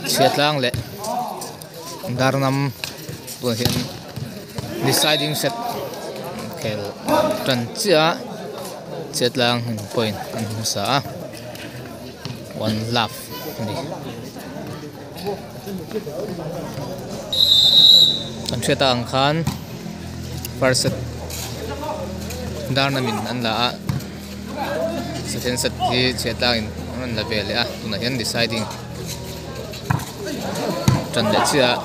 Chhiatlang leh Darnam tunah hian deciding set khel tan chiah a Chhiatlang in point an hmasa a one love a ni. Kan hriat ang khan first set Darnam in an la a second set hi Chhiatlang in an rawn la ve leh a tunah hian deciding tan leh chiah a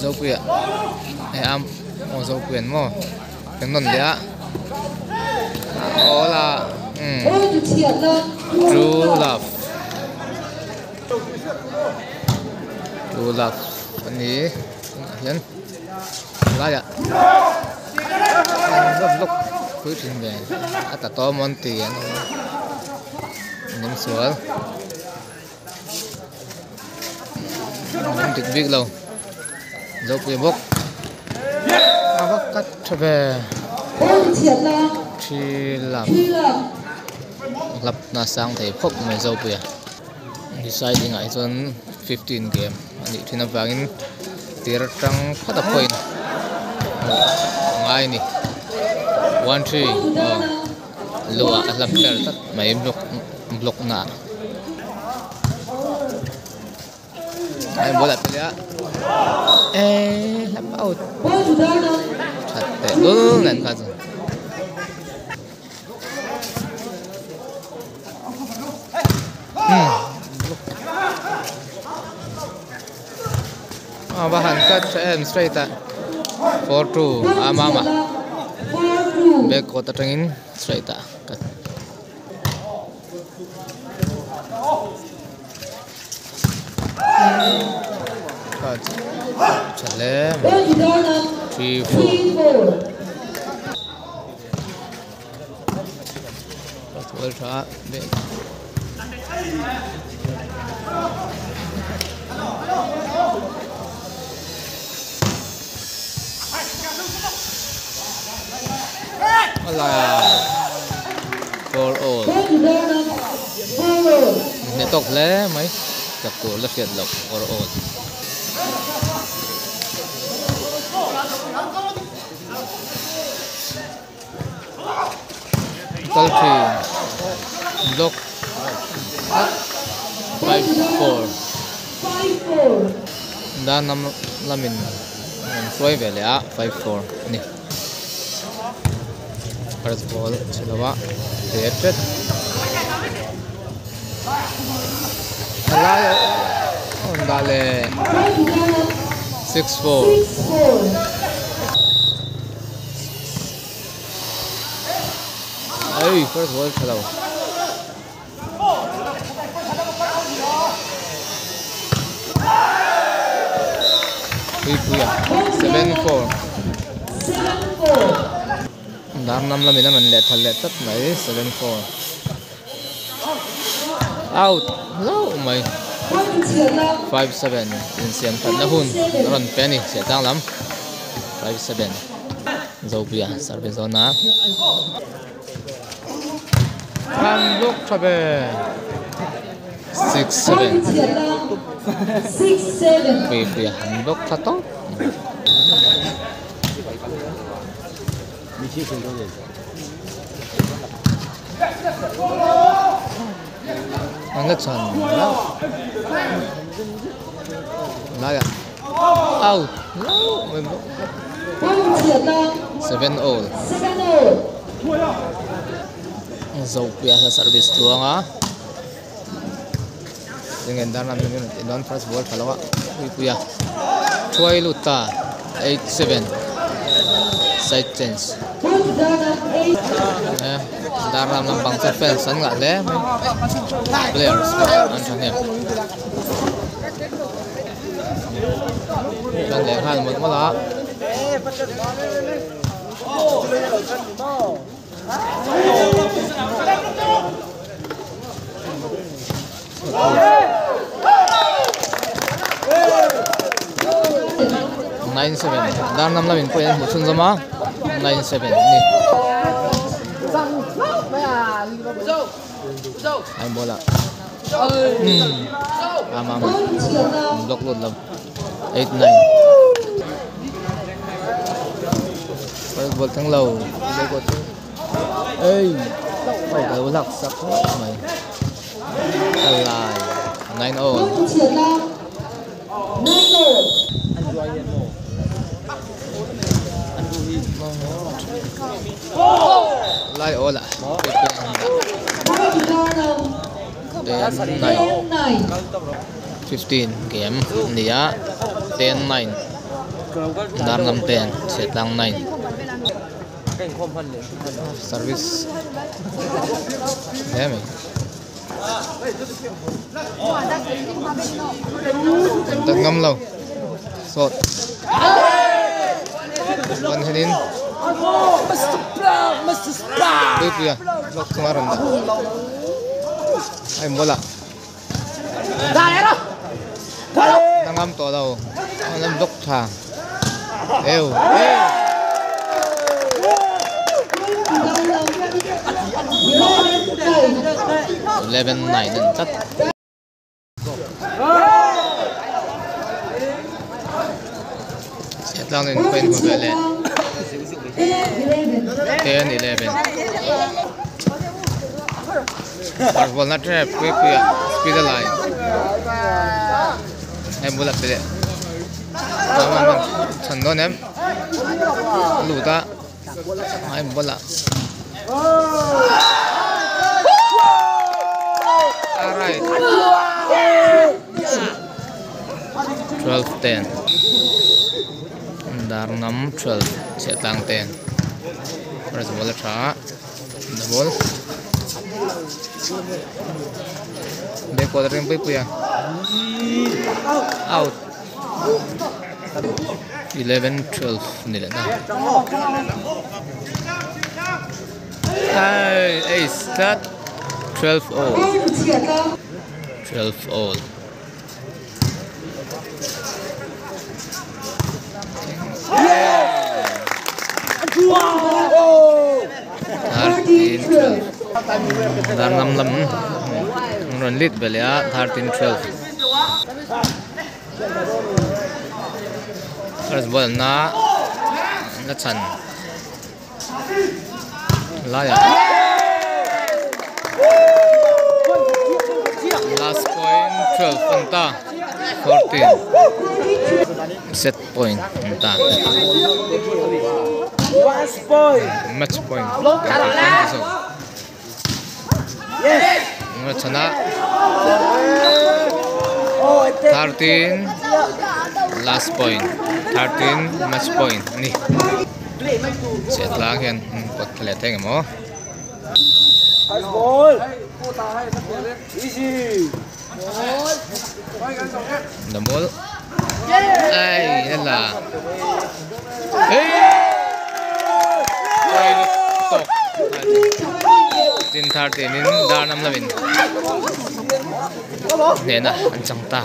Zopuia hei am aw Zopuia an maw kan nawn leh a aw la umm true love true love a ni tunah hian laiah an lawk lawk pui thin ve a tla tawh amaw an ti an awm sual an dik bik lo Zopui bawk a va cut tha ve thi lam hlap na sang thei khawp mai Zopuia deciding ah hi chuan 15 game a nih thin avangin tir atang phawt a point a ngai a ni 1-3 aw luah a hlap ber tlat mai block block na ah a bulah te leh a eee hlap out that teh lul nen kha chu. A va han cut tha em straight ah 4-2 a mama back court atangin straight ah cut. Tha hle mai 3-4. Hneh tawk hle mai chak tur la hriat loh or all. Kal thin block 5-4 dan lam lamin an hruai ve leh a 5-4 a ni first ball chhe lo a te tret a lai a rawn dah leh 6-4. Ei first ball tha lo Puipuia 7-4 Darnam lamin a rawn leh thal leh tlat mai 7-4 Out hlauh mai 5-7 insiam thatna hun a rawn pe a ni chhiahtlang lam 5-7 Zopia service dawn a an bawk tha ve 6-7 Puipuia an bawk tha tawp An la chhan hlauh laiah out hlauh mai bawk 7 all Zopuia hla service tluang a enge an dar lam hi dawn first ball tha lo a Puipuia thuai lut ta 8-7 side change dar lam lampang chu fans an ngah hle mai players pawh an thahnem tan leh nghal mawlh mawlh a. 9-7 Darnam lamin pawhin an hmuh chhunzawm a 9-7 a ni. Ai bola. Ama man block lut lo 8 9 first ball thang lo ball chu ei oi lo lak sak mai alai 9 all lai all ah 10 9 15 game nia 10 9 dar ngam 10 chetlang 9 service thế mày tận ngâm lâu sốt vẫn thế nên biết kìa lọc xuống rồi ai mua lạ đang ngâm to đâu ngâm dốc thà êu 11 9 and tắt Set lang din point mo bele 10 11 First ball na trap quick quick speed line em bola bele tama chan don em luta ai bola Alright. 12 10. Dar ngam 12 chetlang 10. First ball tha. The ball. Back ball ring pui puya. Out. 11 12 ni le na. Ai ace that 12 all. 12 all. Yeah. 13 12. Dar ngam lam ron lead belia 13 12. First ball na na chan. Laya. Last point 12 anta 14 set point anta last point match point yes chana 13 last point 13 match point ni set lang hian pot le theng mo first ball easy the ball ai là tin 13 in dar nam lavin nena an chang ta.